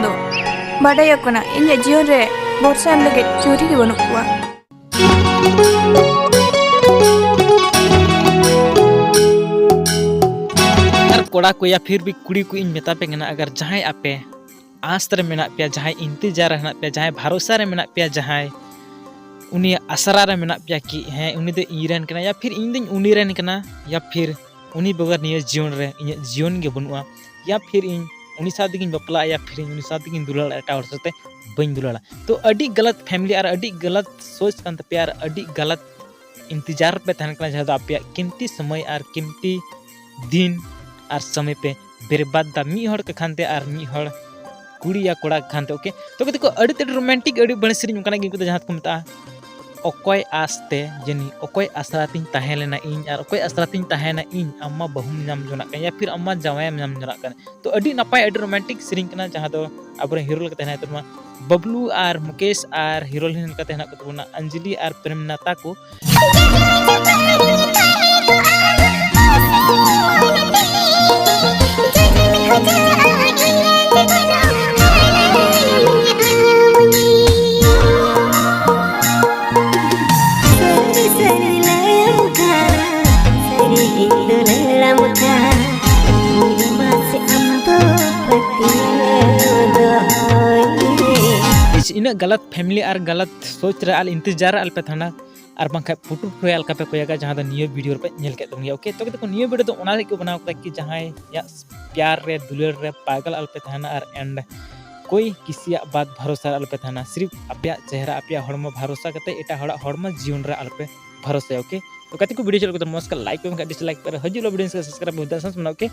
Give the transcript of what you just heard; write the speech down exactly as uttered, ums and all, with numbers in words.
ᱫᱚ ᱵᱟᱰᱟᱭᱚᱜ ᱠᱟᱱᱟ, ᱤᱧᱟᱹᱜ ᱡᱤᱭᱚᱱ ᱨᱮ ᱵᱷᱚᱨᱥᱟ ᱮᱢ ᱞᱟᱹᱜᱤᱫ ᱪᱩᱨᱤ ᱜᱮ ᱵᱟᱹᱱᱩᱜ ᱠᱚᱣᱟ᱾ ᱟᱨ ᱠᱚᱲᱟ ᱠᱚ ᱭᱟ ᱯᱷᱤᱨ ᱵᱷᱤ ᱠᱩᱲᱤ ᱠᱚ, ᱤᱧ ᱢᱮᱛᱟ ᱯᱮ ᱠᱟᱱᱟ, ᱟᱜᱟᱨ ᱡᱟᱦᱟᱸᱭ ᱟᱯᱮ ᱟᱸᱥ ᱨᱮ ᱢᱮᱱᱟᱜ ᱯᱮᱭᱟ, ᱡᱟᱦᱟᱸᱭ ᱤᱱᱛᱮᱡᱟᱨ ᱨᱮ ᱦᱮᱱᱟᱜ ᱯᱮᱭᱟ, ᱡᱟᱦᱟᱸᱭ ᱵᱷᱟᱨᱚᱥᱟ ᱨᱮ ᱢᱮᱱᱟᱜ ᱯᱮᱭᱟ, ᱡᱟᱦᱟᱸᱭ ᱩᱱᱤᱭᱟᱜ ᱟᱥᱨᱟ ᱨᱮ ᱢᱮᱱᱟᱜ ᱯᱮᱭᱟ ᱠᱤ ᱦᱮᱸ ᱩᱱᱤ ᱫᱚ ᱤᱧ ᱨᱮᱱ ᱠᱟᱱᱟᱭ ᱭᱟ ᱯᱷᱤᱨ ᱤᱧ ᱫᱚᱧ ᱩᱱᱤ ᱨᱮᱱ ᱠᱟᱱᱟ ᱭᱟ ᱯᱷᱤᱨ ᱩᱱᱤ ᱵᱮᱜᱚᱨ ᱱᱤᱭᱟᱹ ᱡᱤᱭᱚᱱ ᱨᱮ ᱤᱧᱟᱹᱜ ᱡᱤᱭᱚᱱ ᱜᱮ ᱵᱟᱹᱱᱩᱜᱼᱟ, ᱭᱟ ᱯᱷᱤᱨ ᱤᱧ ᱩᱱᱤ ᱥᱟᱶ ᱛᱮᱜᱤᱧ ᱵᱟᱯᱞᱟᱜᱼᱟ, ᱭᱟ ᱯᱷᱤᱨ ᱤᱧ ᱩᱱᱤ ᱥᱟᱶ ᱛᱮᱜᱤᱧ ᱫᱩᱞᱟᱹᱲᱟ, ᱮᱴᱟᱜ ᱦᱚᱲ ᱥᱟᱶᱛᱮ ᱵᱟᱹᱧ ᱫᱩᱞᱟᱹᱲᱟ᱾ ᱛᱚ ᱟᱹᱰᱤ ᱜᱟᱞᱟᱛ ᱯᱷᱮᱢᱤᱞᱤ ᱟᱨ ᱟᱹᱰᱤ ᱜᱟᱞᱟᱛ ᱥᱳᱪ ᱠᱟᱱ ᱛᱟᱯᱮᱭᱟ ᱟᱨ ᱟᱹᱰᱤ ᱜᱟᱞᱟᱛ ᱤᱱᱛᱮᱡᱟᱨ ᱯᱮ ᱛᱟᱦᱮᱱ ᱠᱟᱱᱟ, ᱡᱟᱦᱟᱸ ᱫᱚ ᱟᱯᱮᱭᱟᱜ ᱠᱤᱢᱛᱤ ᱥᱚᱢᱚᱭ ᱟᱨ ᱠᱤᱢᱛᱤ ᱫᱤᱱ ᱟᱨ ᱥᱚᱢᱚᱭ ᱯᱮ ᱵᱮᱨᱵᱟᱫ ᱫᱟ ᱢᱤᱫ ᱦᱚᱲ ᱠᱟᱠᱷᱟᱱ ᱛᱮ ᱟᱨ ᱢᱤᱫ ᱦᱚᱲ ᱠᱩᱲᱤ ᱭᱟ ᱠᱚᱲᱟ ᱠᱟᱠᱷᱟᱱ ᱛᱮ᱾ ᱳᱠᱮ, ᱛᱚ ᱜᱟᱛᱮ ᱠᱚ, ᱟᱹᱰᱤ ᱛᱮᱫ ᱨᱳᱢᱟᱱᱴᱤᱠ, ᱟᱹᱰᱤ ᱵᱟᱹᱲᱤᱡ ᱥᱮᱨᱮᱧ ᱚᱱᱠᱟᱱᱟᱜ ᱜᱮ ᱩᱱᱠᱩ ᱫᱚ ᱡᱟᱦᱟᱸ ᱫᱚᱠᱚ ᱢᱮᱛᱟᱜᱼᱟ ᱚᱠᱚᱭ ᱟᱥᱛᱮ ᱡᱟᱹᱱᱤ ᱚᱠᱚᱭ ᱟᱥᱨᱟ ᱛᱤᱧ ᱛᱟᱦᱮᱸ ᱞᱮᱱᱟ ᱤᱧ ᱟᱨ ᱚᱠᱚᱭ ᱟᱥᱨᱟ ᱛᱤᱧ ᱛᱟᱦᱮᱸᱱᱟ ᱤᱧ, ᱟᱢ ᱢᱟ ᱵᱟᱹᱦᱩᱢ ᱧᱟᱢ ᱡᱚᱱᱟᱜ ᱠᱟᱱ ᱭᱟ ᱯᱷᱤᱨ ᱟᱢ ᱢᱟ ᱡᱟᱶᱟᱭᱮᱢ ᱧᱟᱢ ᱡᱚᱱᱟᱜ ᱠᱟᱱ᱾ ᱛᱚ ᱟᱹᱰᱤ ᱱᱟᱯᱟᱭ, ᱟᱹᱰᱤ ᱨᱳᱢᱟᱱᱴᱤᱠ ᱥᱮᱨᱮᱧ ᱠᱟᱱᱟ, ᱡᱟᱦᱟᱸ ᱫᱚ ᱟᱵᱚᱨᱮᱱ ᱦᱤᱨᱳ ᱞᱮᱠᱟᱛᱮ ᱦᱮᱱᱟᱜ ᱛᱟᱵᱚᱱᱟ ᱵᱟᱵᱞᱩ ᱟᱨ ᱢᱩᱠᱮᱥ ᱟᱨ ᱦᱤᱨᱳᱭᱤᱱ ᱞᱮᱠᱟᱛᱮ ᱦᱮᱱᱟᱜ ᱠᱚ ᱛᱟᱵᱚᱱᱟ ᱚᱧᱡᱚᱞᱤ ᱟᱨ ᱯᱨᱮᱢᱱᱟᱛᱟ ᱠᱚ᱾ ᱤᱱᱟᱹᱜ ᱜᱟᱞᱟᱛ ᱯᱷᱮᱢᱤᱞᱤ ᱟᱨ ᱜᱟᱞᱟᱛ ᱥᱳᱪ ᱨᱮ ᱟᱞ ᱤᱱᱛᱮᱡᱟᱨ ᱨᱮ ᱟᱞᱯᱮ ᱛᱟᱦᱮᱱᱟ, ᱟᱨ ᱵᱟᱝᱠᱷᱟᱱ ᱯᱩᱴᱩᱨ ᱠᱷᱚᱭ ᱟᱞᱠᱟ ᱯᱮ ᱠᱚᱭᱟᱜᱟ, ᱡᱟᱦᱟᱸ ᱫᱚ ᱱᱤᱭᱟᱹ ᱵᱷᱤᱰᱤᱭᱳ ᱨᱮᱯᱮ ᱧᱮᱞ ᱠᱮᱫ ᱛᱟᱵᱚᱱ ᱜᱮᱭᱟ᱾ ᱳᱠᱮ, ᱛᱚ ᱜᱟᱛᱮ ᱠᱚ, ᱱᱤᱭᱟᱹ ᱵᱷᱤᱰᱤᱭᱳ ᱫᱚ ᱚᱱᱟ ᱞᱟᱹᱜᱤᱫ ᱠᱚ ᱵᱮᱱᱟᱣ ᱠᱟᱫᱟ ᱠᱤ ᱡᱟᱦᱟᱸᱭᱟᱜ ᱯᱭᱟᱨ ᱨᱮ, ᱫᱩᱞᱟᱹᱲ ᱨᱮ ᱯᱟᱜᱟᱞ ᱟᱞᱯᱮ ᱛᱟᱦᱮᱱᱟ ᱟᱨ ᱮᱱᱰ ᱠᱳᱭ ᱠᱤᱥᱤᱭᱟᱜ ᱵᱟᱛ ᱵᱷᱟᱨᱚᱥᱟ ᱨᱮ ᱟᱞᱯᱮ ᱛᱟᱦᱮᱱᱟ᱾ ᱥᱤᱨᱯ ᱟᱯᱮᱭᱟᱜ ᱪᱮᱦᱨᱟ, ᱟᱯᱮᱭᱟᱜ ᱦᱚᱲᱢᱚ ᱵᱷᱟᱨᱚᱥᱟ ᱠᱟᱛᱮ ᱮᱴᱟᱜ ᱦᱚᱲᱟᱜ ᱦᱚᱲᱢᱚ ᱡᱤᱭᱚᱱ ᱨᱮ ᱟᱞᱯᱮ ᱵᱷᱟᱨᱚᱥᱟᱭᱟ᱾ ᱳᱠᱮ, ᱛᱚ ᱜᱟᱛᱮ ᱠᱚ, ᱵᱷᱤᱰᱤᱭᱳ ᱪᱮᱫ ᱞᱮᱠᱟ ᱢᱚᱡᱽ ᱠᱟᱱ ᱞᱟᱭᱤᱠ ᱯᱮ, ᱵᱟᱝᱠᱷᱟᱱ ᱰᱤᱥᱞᱟᱭᱤᱠ ᱯᱮ, ᱟᱨ ᱦᱤᱡᱩᱜ ᱞᱚ ᱵᱷᱤᱰᱤᱭᱳ ᱥᱟᱵᱥᱠᱨᱟᱭᱤᱵ ᱯᱮ᱾ ᱳᱠᱮ,